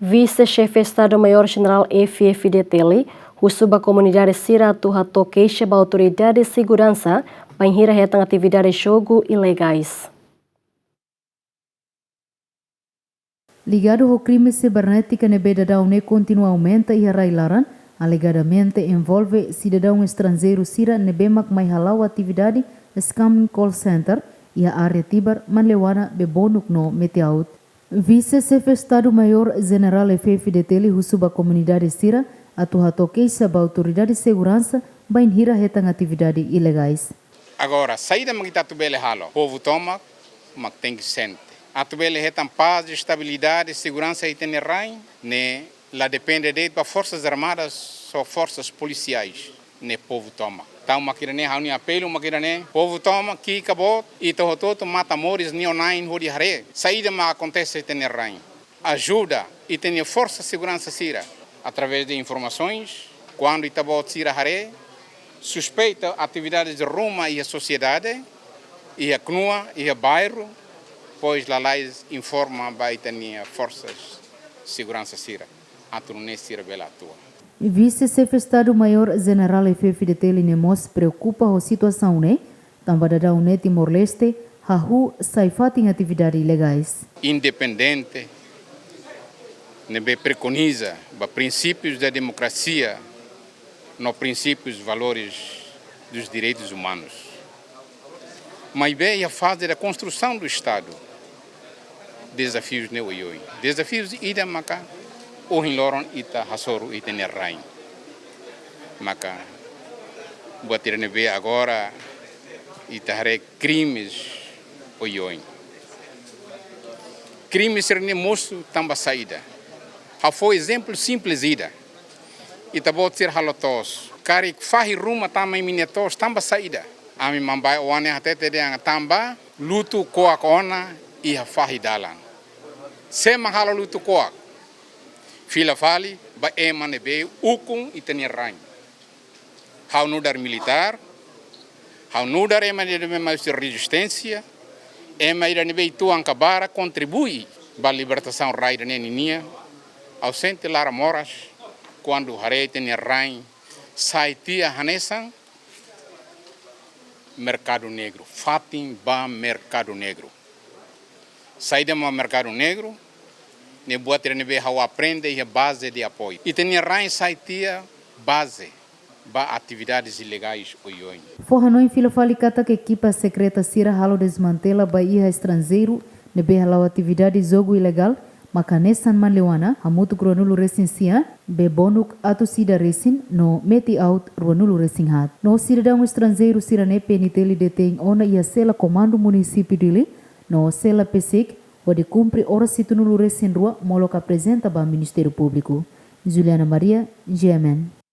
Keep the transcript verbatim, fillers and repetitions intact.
Vise-Xefe Estadu Maiór Jenerál F-FDTL husu ba komunidade sira atu hato'o keixa ba autoridade seguransa bainhira hetan atividade jogu ilegais. Ligadu ho krime sibernétika ne'ebé daudaun ne'e kontinua aumenta iha rai-laran, alegadamente envolve sidadaun estranjeiru sira ne'ebé mak mai hala'o atividade scamming call center iha área Tibar, Manleuana, Bebonuk no Metiaut. Vise-Xefe Estadu Maiór Jenerál F-FDTL husu ba komunidade sira atu hato'o keixa ba autoridade seguransa bainhira hetan atividade ilegais. Agora, saida mak ita atu bele halo? Povu tomak mak tenke sente. Atu bele hetan pás, estabilidade, seguransa iha ita-nia rain, ne'e la depende de'it ba Forsas Armadas ou forsas polisiais, ne'e povu tomak. Entaun mak ida-ne'e ha'u-nia apelu mak ida-ne'e, povu tomak, ki'ik ka boot, ita hotu-hotu matan-moris nia oin hodi haree saida mak akontese iha ita-nia rain. Ajuda ita-nia forsa seguransa sira através de informasoens, kuandu ita-boot sira haree suspeita atividades ruma iha sosiedade, iha knua, iha bairru, pois lalais informa ba ita-nia forsas seguransa sira atu nune'e sira bele atua. Vise-Xefe Estadu Maiór Jenerál F-FDTL ne'e mós preokupa ho situasaun ne'e, tanba daudaun ne'e Timor-Leste hahú sai fatin atividade ilegais. Independente, ne'ebé prekoniza ba prinsípius da demokrasia no prinsípius, valores dos direitos humanos. Maibé iha faze da konstrusaun do Estadu, dezafius ne'e oioin. Dezafius ida maka ohin loron ita hasoru iha ita-nia rain. Maka buat ida ne'ebé agora ita haree krimes oioin. Krimes sira-ne'e mosu tanba saida? Ha'u fó ezemplu simples ida. Ita-boot sira halo to'os. Karik fahi ruma tama imi-nia to'os tanba saida? Ami Mambae oan ne'e hatete dehan tanba lutu-koak ona iha fahi dalan. Sé mak halo lutu-koak? Fila fali ba ema ne'ebé ukun ita-nia rain. Ha'u nu'udar militár, ha'u nu'udar ema ida ne'ebé mai husi rezisténsia, ema ida ne'ebé uitoan ka barak kontribui ba libertasaun rai ida-ne'e ninian, ha'u sente laran moras kuandu haree ita-nia rain sai tiha hanesan merkadu negru, fatin ba merkadu negru. Saida mak merkadu negru? Ne'e buat ida ne'ebé ha'u aprende iha baze de apoiu. Ita-nia rain sai tiha baze ba atividades ilegais oioin. Fó hanoin fila fali katak ekipa sekreta sira halo dezmantela ba iha estranjeiru ne'ebé hala'o atividade jogu ilegál, maka hanesan Manleuana, hamutuk ruanulu-resin-sia, Bebonuk atus ida resin, no Metiaut ruanulu-resin-haat. No sidadaun estranjeiru sira-ne'e PNTL detein ona iha sela Komandu Munisípiu Dili, no sela PCIC, hodi kumpre oras hitunulu-resin-rua molok aprezenta ba Ministériu Públiku. Juliana Maria, G M N.